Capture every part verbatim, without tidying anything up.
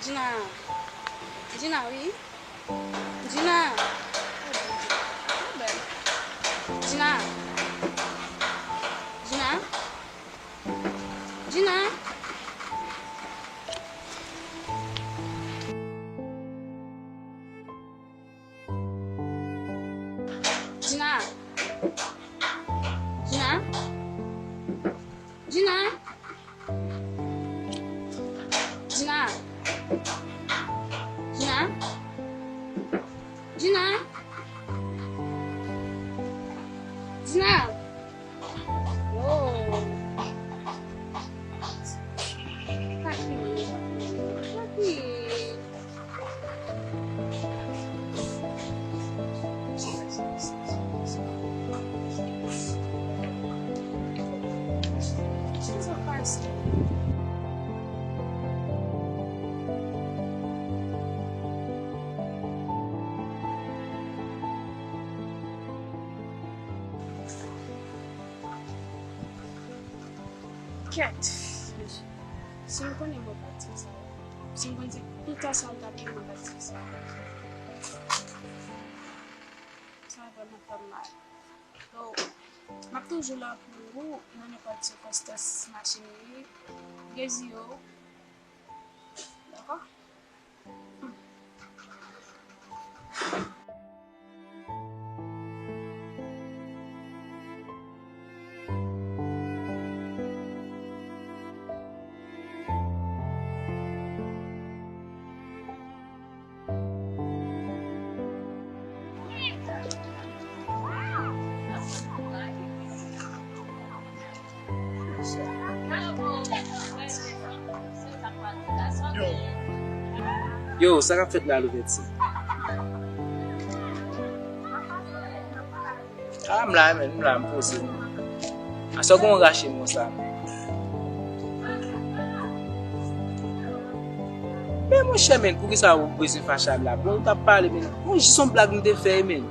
Djina. Djina, wi. Djina. Djina. Djina. Djina. Djina. Djina. Djina. Djina. Djina. Djina. Djina. Oh. Sa ki ye? Sa ki ye? Kèt, mesye. Si m konnen mwen pa t di sa, si m konn se kontan sa m t ap ye, mwen pa t di sa. Sa vrèman fè m mal. So, m ap toujou la pou ou nan nenpòt sikonstans, mache m ye, rezi yo. Dakò? Yo. Yo, sa k ap fèt la, Louvèti? Ah, m la, men, m la, m poze m. Aswè gon rache m konsa. Men monchè, men, poukisa ou bezwen fache avè m la? Bon, ou t ap pale, men, bon, jis yon blag m te fè, men.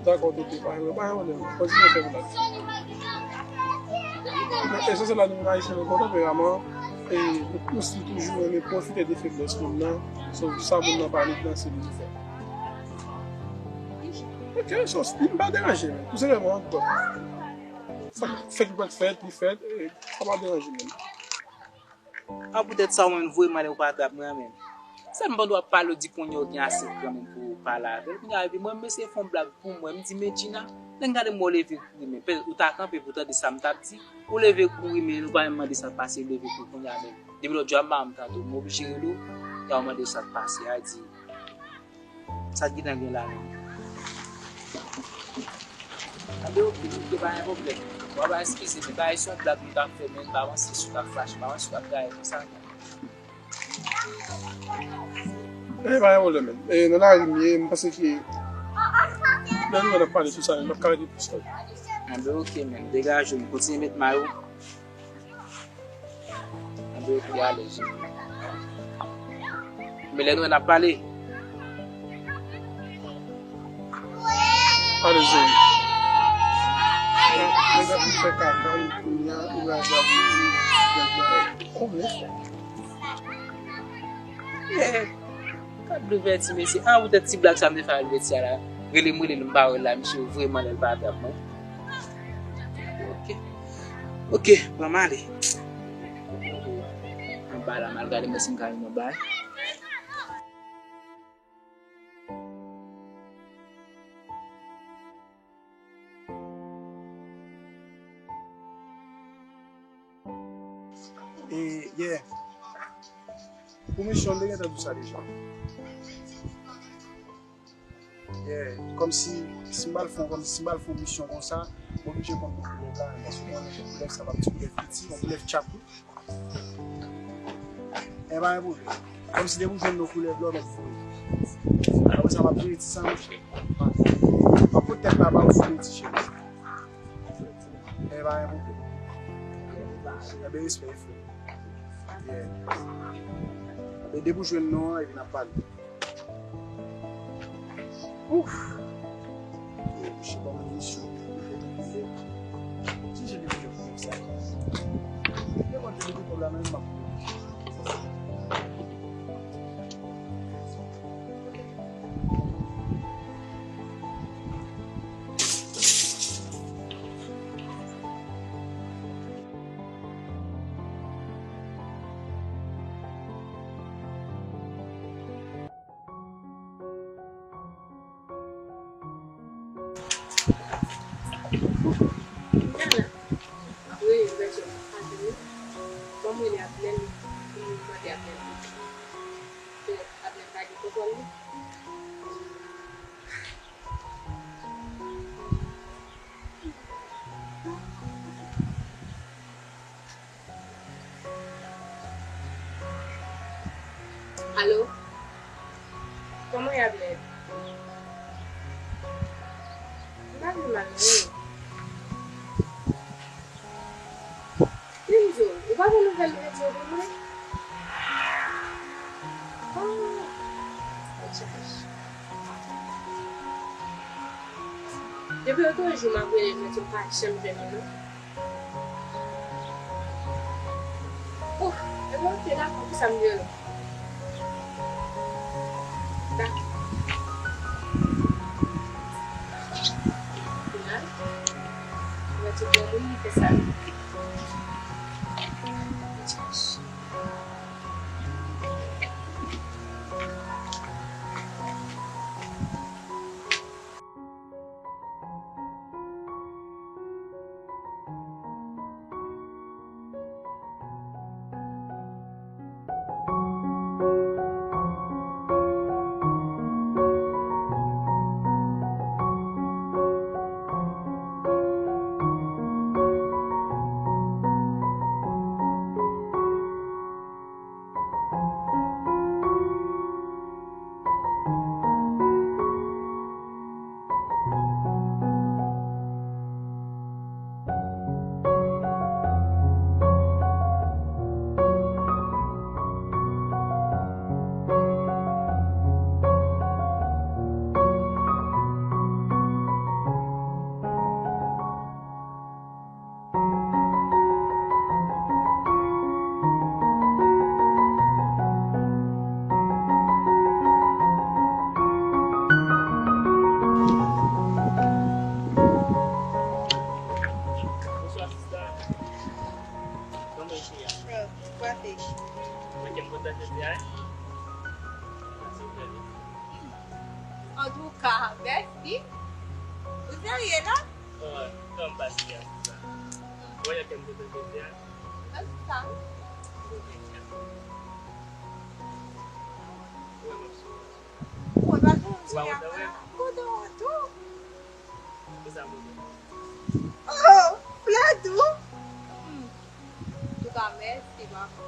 Dakò, Toto, pa gen pwoblèm. Kontinye fè vlòg. Esansyèl la, nou menm Ayisyen, nou kontan, vrèman. E nou, nou stil toujou renmen pwofite de feblès moun nan. So, sa moun nan pa ni nan se li fè. Ok, so, li pa deranje, men. Tou senpleman, bon. Sa k fèt, li pral fèt, li fèt, e sa pa deranje, men. A, poutèt sa, ou menm, voye m ale, ou pa trap mwen, menm. Sèlman pandan w ap pale, ou di kounye a ou gen ase gran menm pou w pale avè l. Kounye a, epi mwen, m eseye fè yon blag pou mwen, m di, "Men Djina, lè m gade m wè w leve kouri, men pè, ou ta kanpe pou tande sa m t ap di. Ou leve kouri, men ou pa menm mande sa k pase, ou leve kouri kounye a, men depi lòt jou a, m pa janm tande w, m oblije rele w, e a w mande w sa k pase a, di, sa k gentan gen la menm?" Anben, oke, oke, pa gen pwoblèm. W ap eskize, men bagay se yon blag nou t ap fè, men m pa panse si w t ap fache, m pa panse si w t ap gaye konsa, non. E, pa gen pwoblèm, men. E, nan lari m ye, m panse ke lè nou wè n ap pale sou sa, men m p ap ka rete plis lòt. Anben, oke, men. Degaje w, kontinye met mayo. Anben, oke, alèz. Men lè nou wè n ap pale. Alèz. Nèg ap fè kaka, li kounye a, ou raje a pou di, nèg la, konbyen fwa? Eh, gad Louvèti, mesye. Ah, poutèt ti blag sa m te fè a Louvèti a la. Rele m, rele l, m pa wè l la, misye vrèman lè l pa trap mwen. Ok. Ok, ban m ale. Anba la, m al gade mwen si m ka jwenn yon bay. E, yeah. Pou misyon, m te gentan di w sa deja. Yeah, kòmsi, si m pral fè, kòmsi si m pral fè yon misyon konsa, m oblije konn koulèv la, paske mwen, koulèv sa pa t yon koulèv piti, yon koulèv tchapou. E pa gen pwoblèm. Kòmsi depi w jwenn yon koulèv la, w mèt voye. Apre sa, m ap jere ti sa, monchè. M ap pot tèt la ba ou sou ti cheve. E pa gen pwoblèm. Ebyen, respè, frè. Yeah. Ebyen, depi w jwenn non an, epi n ap pale. Ouf! Yo, misye ban mwen misyon. Ki jan de misyon pou sa? Yo, mwen te mete kòb la nan men m, m ap. Mande Abner. Abner pa gen kontwòl li. Alo? Kòman y ap lè? M pa vle mal non wi. Kenzo, ou pa gen nouvèl Kenzo pou mwen? Oh, Kenzo. Depi lòt jou m ap rele Kenzo, m pa janm jwenn li non. Oh, ebyen, ok, dakò, pou sa m rele w. Dakò. Final, mwen tout moun li fè sa. Bonswa, sista. Kòman w ye, cheri a? Franswa, se. Mwen ke m kontan jodi a. Mèsi pou lè li. Antouka, mèsi. Ou serye la? Oh, kòman w pase a, sista? Mwen ke m kontan jodi a. Mwen sa. Mwen pa konn si a. Kontan w tou. Oh, Fladou. Hmm. Antouka, mèsi, papa.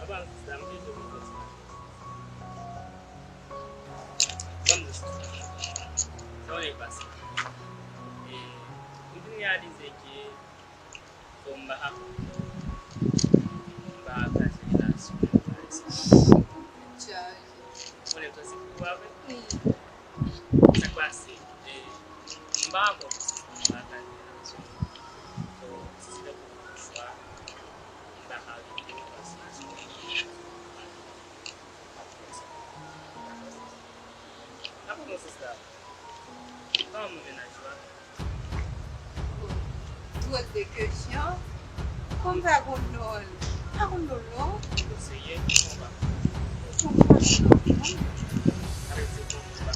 Apa, sista, m bezwen konn sa. Ban m di sa. Sa w nèk pase. E, m vin reyalize ke fò m ba, m ba kraze relasyon an. Tèt chaje. Konnen w santi pou ou avè? Wi. Sa k pase? E, m pa ankò posib pou m ba kraze relasyon an. So, si se tankou yon chwa, m pa ka rete paske se yon chwa. Apre non, sista, kòman mennaj ou a? Dwòl de kesyon. Kòm pa gon nòl. Pa gon nòl, non. Ou serye? Ou pa. Ou pa. Sa vle di bon, ou pa.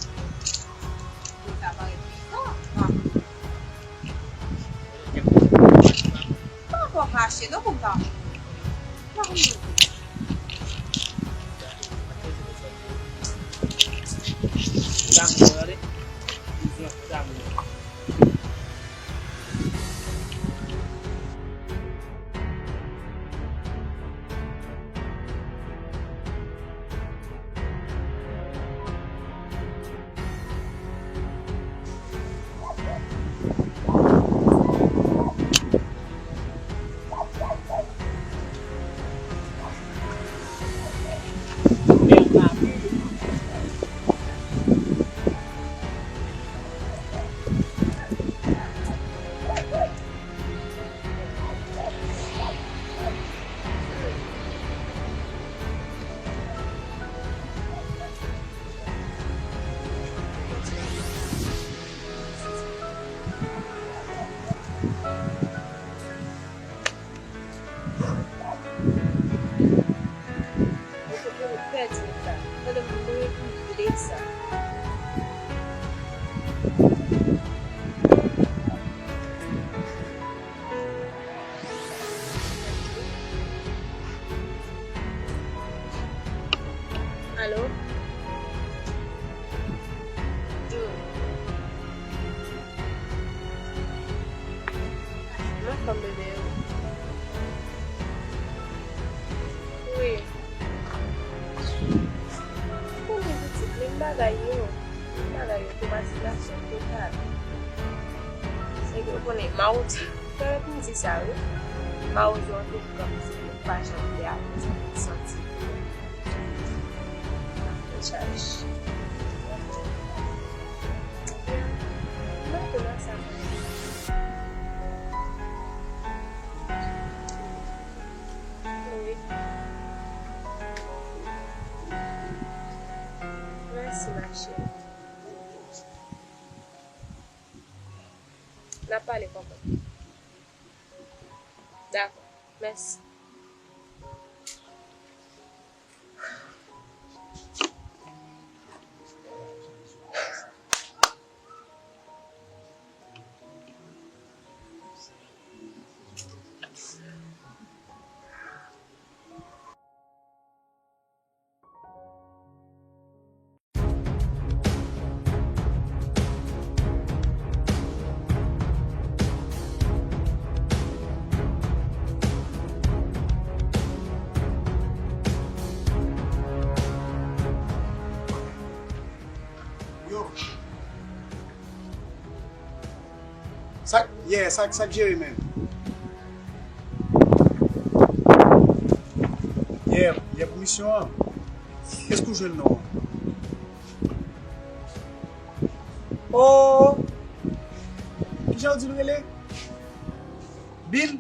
Bon, sa parèt bizar. Pa. Pa ankò mache, non, pou m pa. Pa gon nòl. Mwen pèdi sa. Pandan mwen regle sa. Alo? June. Kòman fanm bebe yo? Wi. Ou konnen pitit, menm bagay yo. Menm bagay yo, devastasyon total. Se ke ou konnen, mawozo, pèmèt m di sa, wi. Mawozo an tou pran, se pa janm te apre sa, m santi. Nan chaj. Mwen konnen sa. Wi. Mèsi, ma cheri. N a pale, kòkòt. Dakò. Mèsi. Yo. Sa k, yeah, sa, sa k jere, menm? Yeah, yeah, pou misyon an. Èske w jwenn non an? Oh! Kijan w di l rele? Bill?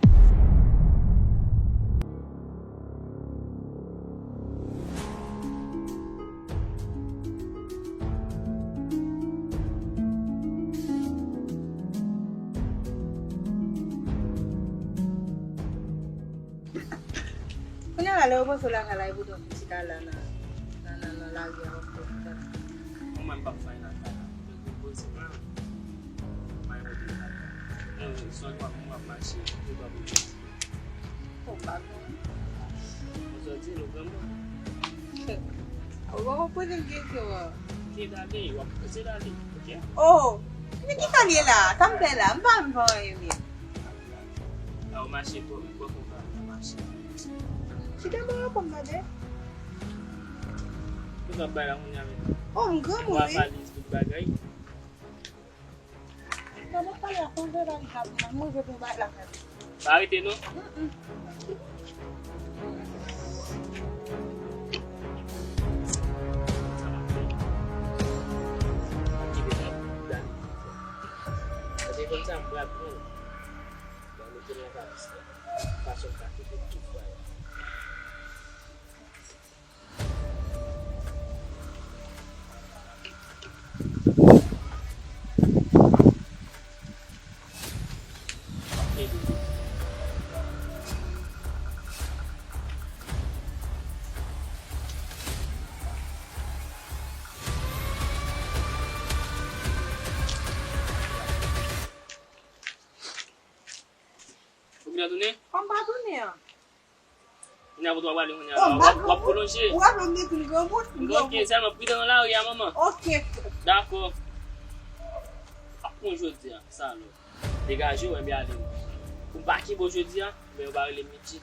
Kounye a la, lè yo poze w lakay la, epi w chita la nan, nan, nan, nan lari a, w ap fè sa. Bon, mwen, m p ap fè anyen lakay la. Mwen poze mwen, mwen poze lakay la. Mwen, sòl w ap, w ap mache, ou pa pou. Ou pa konn. Mwen sòti, nou pran mwen. Ou pa konn poze m kesyon an. Ki dale, w ap poze dale, oke? Oh, men ki sa l ye la? Sa m fè la? M pa, m pa anyen, men. A, ou mache twò, ou pran konpa, ou mache. Chita bò, pran m tande. Tout ap bay la, kounye a, men. Oh, m granmoun, wi. Ou a valiz, tout bagay. Nan, mwen pale ak yon vye valiz la pou mwen, mwen vle pou bay la. Pa rete, non. Mm-mm. Sa m ap fè. Kite sa pou dale. Sa te konn sa, m pral pran l. Mwen mete l nan valiz la. Fason m ka kite tout bagay. Ou byen tounen? Kòm pa tounen an. Kounye a pou w prale, kounye a w ap, w ap pwolonje. Ou raple m de tou, m granmoun, m granmoun. Ok, sèlman pridan nan lari a, manman. Ok. Dakò. Ap pran jodi a, sa alò. Degaje w, enben ale. Pou m pa kenbe w jodi a, men yo pa rele m Michi.